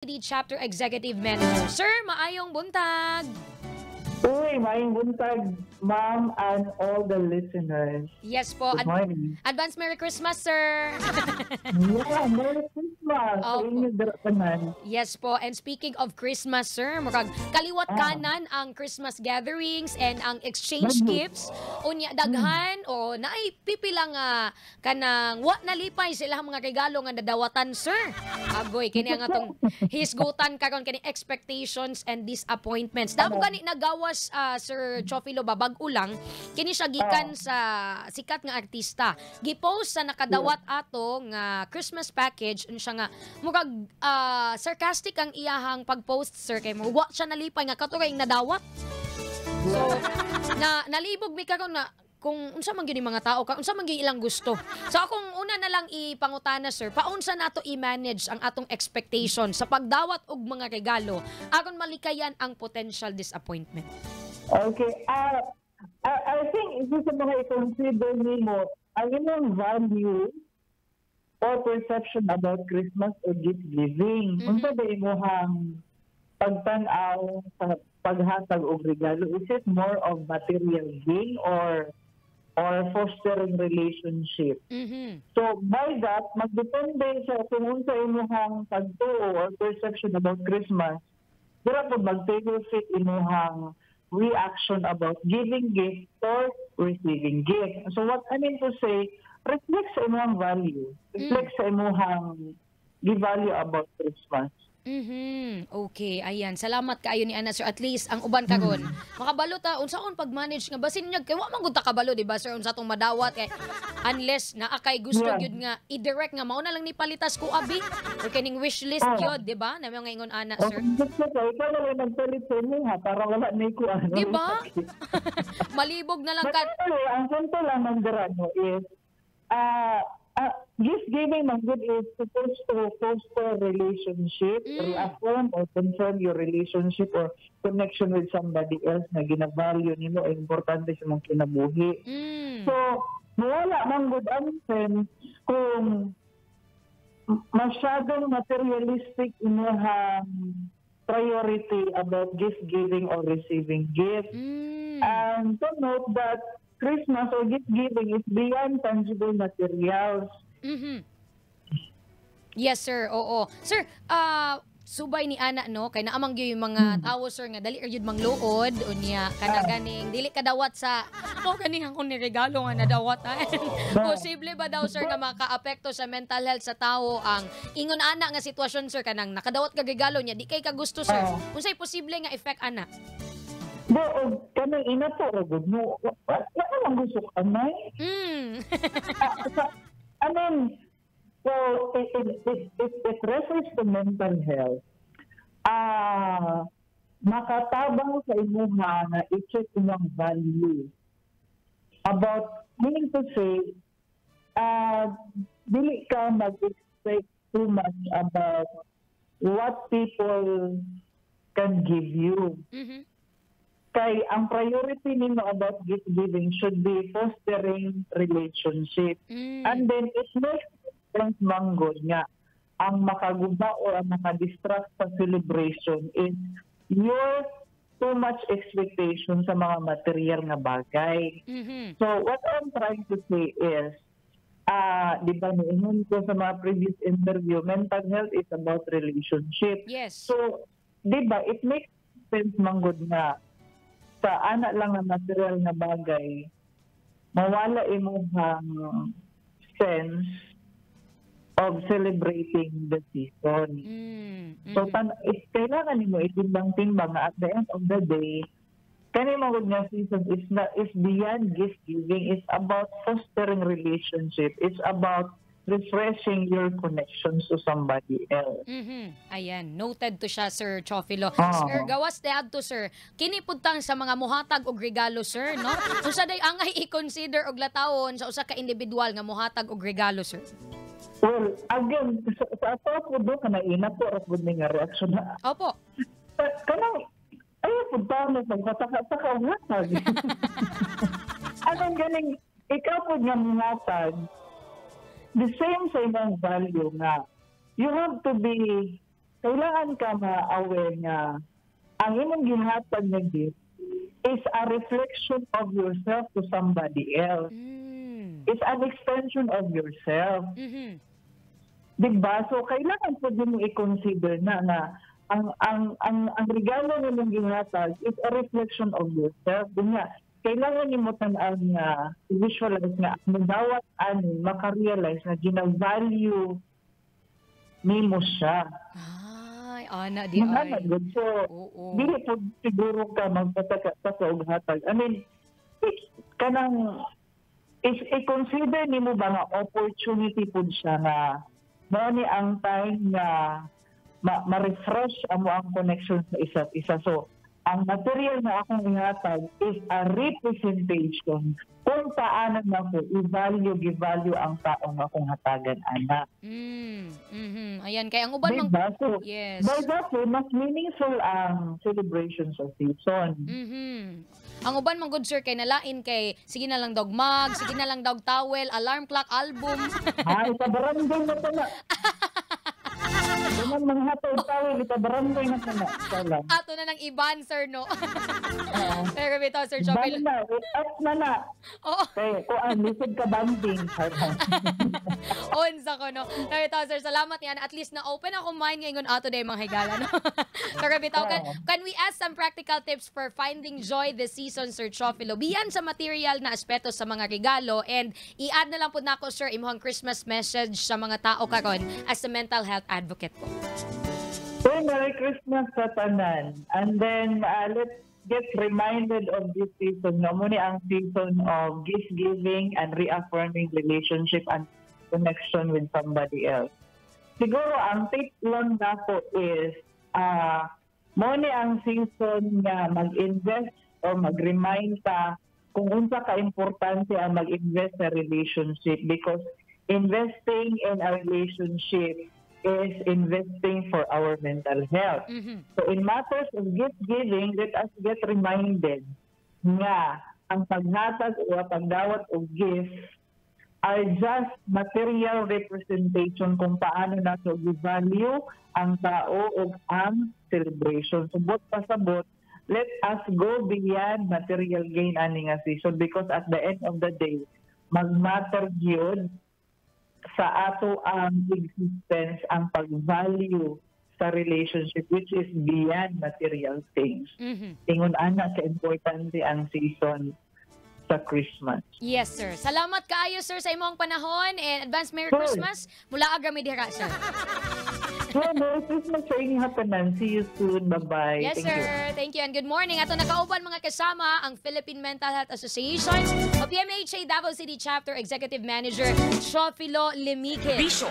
Chapter Executive Manager. Sir, maayong buntag! Uy, maayong buntag, ma'am, and all the listeners. Yes po. Good morning. Advance Merry Christmas, sir! Yeah, Merry Christmas sa Opo. Inyo dira tanan. Yes po. And speaking of Christmas, sir, murag kaliwat kanan ang Christmas gatherings and ang exchange Lagi. Gifts. Unya daghan o naay pipila nga kanang wa nalipay sila mga regalo nga nadawatan, sir. Agoy, kini ang atong hisgutan karon, kini expectations and disappointments. Damo gani nagawas, Sir Chofilo, ba, bag-o lang kini siya gikan sa sikat nga artista. Gipost sa nakadawat ato nga Christmas package siya nga murag sarcastic ang iyahang pag-post, sir, kay mo wa siya nalipay nga kato kay nadawat. So na nalibog mi karon na kung unsa man gyud ni mga tao, unsa man gyud ilang gusto. So akong una na lang ipangutana, sir, paunsa nato i-manage ang atong expectation sa pagdawat og mga regalo aron malikayan ang potential disappointment? Okay, I think isa sa mga i-consider nimo ang imong value or perception about Christmas or gift giving. Unsa ba imong pagtan-aw sa paghatag og regalo? Is it more of material gain or fostering relationship? So by that, magdepende sa kung unsa imong pagtuo or perception about Christmas, dira po mag-tailor fit imuhang reaction about giving gift or receiving gift. So what I mean to say, reflect sa imong value. Reflect sa imong gi-value about Christmas. Okay, ayan. Salamat kaayo ni ana, sir. At least ang uban karon makabalo ta unsaon pag-manage nga basin niya kay wa man gud ta kabalo, di ba, sir, unsa tong madawat kay unless naa kay gusto gyud nga i-direct nga mao na lang ni palitas ko abi or kining wish list gyud, di ba? Na mga ingon ana, O sir. kung gusto ka, ikaw na lang nagpalit sa imo ha, para wala na ko ano. Di ba? Malibog na lang But ka. Anyway, ang punto lang man dira no is, gift giving man gud is supposed to foster relationship, reaffirm or confirm your relationship or connection with somebody else na gina-value nimo, ay importante sa imong kinabuhi. So, mawala man gud ang sense kung masyadong materialistic imuhang priority about gift giving or receiving gift. And to note that Christmas or gift giving is beyond tangible materials. Yes, sir. Oo. Sir, subay ni ana no kay naamang gyud yung mga tawo, sir, nga dali ra gyud mangluod unya kana ganing dili kadawat sa mo ganing akong niregalo nga nadawat. Posible ba daw, sir, nga makaapekto sa mental health sa tawo ang ingon ana nga sitwasyon, sir, kanang nakadawat ka regalo niya di kay ka gusto, sir? Unsay posible nga effect ana? Do, og kanang ina po, ra gud mo. Wala man gusto kamay. I mean, so it refers to mental health. Makatabang sa imuha nga i-check imong value. About, meaning to say, dili ka mag-expect too much about what people can give you. Kay ang priority nimo about gift giving should be fostering relationship. And then it makes sense man gud nga ang makaguba or ang makadistract sa celebration is your too much expectation sa mga material nga bagay. So what I'm trying to say is, di ba niingon ko sa mga previous interview, mental health is about relationship. So, di ba, it makes sense manggod nga sa ana lang nga material nga bagay, mawala imong sense of celebrating the season. So, kailangan nimo itimbang-timbang nga at the end of the day, kani mga nga season is not is beyond gift giving. It's about fostering relationship. It's about refreshing your connections to somebody else. Ayan, noted to siya, Sir Chofilo. Sir, gawas te adto, sir. Kini pud tang sa mga muhatag og regalo, sir, no? Unsa day angay i-consider og latawon sa usa ka individual nga muhatag og regalo, sir? Well, again, sa ato po do, kana ina po, ra pud ni nga reaction na. Kanang, ayaw po ba mo pagpataka-taka og hatag? Anong ganing, ikaw po nga muhatag, the same sa imong value nga, you have to be Kailangan ka ma-aware nga ang imong gihatag nga gift is a reflection of yourself to somebody else. It's an extension of yourself. Diba? So, kailangan po din mo i-consider na nga ang regalo nga imong gihatag is a reflection of yourself. Dun nga, kailangan nimo tan-aw nga i-visualize nga ang dawat ani maka-realize na gina-value nimo siya. Ay, ana di Mga ay. Good. So, dili po siguro ka magpataka og hatag. I mean, kanang is i-consider nimo ba nga opportunity pud siya nga mao ni ang time nga ma-refresh amo ang connection sa isa't isa. So, ang material na akong ihatag is a representation kung paano nako i-value, gi-value ang taong akong hatagan, ana. Ayan, kay ang uban mang Diba? So, by that way, mas meaningful ang celebration sa season. Ang uban man good, sir, kay nalain kay sige na lang dog mug, sige na lang dog towel, alarm clock, album. Ay, sa barangay na to na. Ganyan mga hatag tawel, sa barangay na to na. Wala. Ato na nang iban, sir, no? Oo. Pero bitaw, Sir Chopil. Ban na, up na na. Kay, kuan, lisod ka banding. Unsa ko, no? Pero bitaw, sir, salamat yan. At least na open ako mind ngayon ato day mga higala, no? Pero bitaw, can we ask some practical tips for finding joy this season, Sir Chofilo? Biyan sa material na aspeto sa mga regalo and i-add na lang po nako, sir, imong Christmas message sa mga tao karon as a mental health advocate po. So, Merry Christmas sa tanan. And then, let's get reminded of this season. No? Mao ni ang season of gift giving and reaffirming relationship and connection with somebody else. Siguro, ang tip lang nako is, mao ni ang season nga mag-invest o mag-remind ka kung unsa ka importante ang mag-invest sa relationship because investing in a relationship is investing for our mental health. So in matters of gift giving, let us get reminded nga ang paghatag o pagdawat og gift are just material representation kung paano nato gi-value ang tao o ang celebration. So buot pasabot, let us go beyond material gain ani nga season because at the end of the day, magmatter gyud sa ato ang existence, ang pag-value sa relationship which is beyond material things. Ingon ana ka importante ang season sa Christmas. Yes, sir. Salamat kaayo, sir, sa imong panahon and advance Merry Christmas. Mula Agrami dira, sir. Yeah, Merry Christmas sa inyong tanan. See you soon. Bye-bye. Yes, Thank sir. you. Thank you and good morning. Ato nakauban mga kasama ang Philippine Mental Health Association o PMHA Davao City Chapter Executive Manager Chofilo Limikis. Bisyo.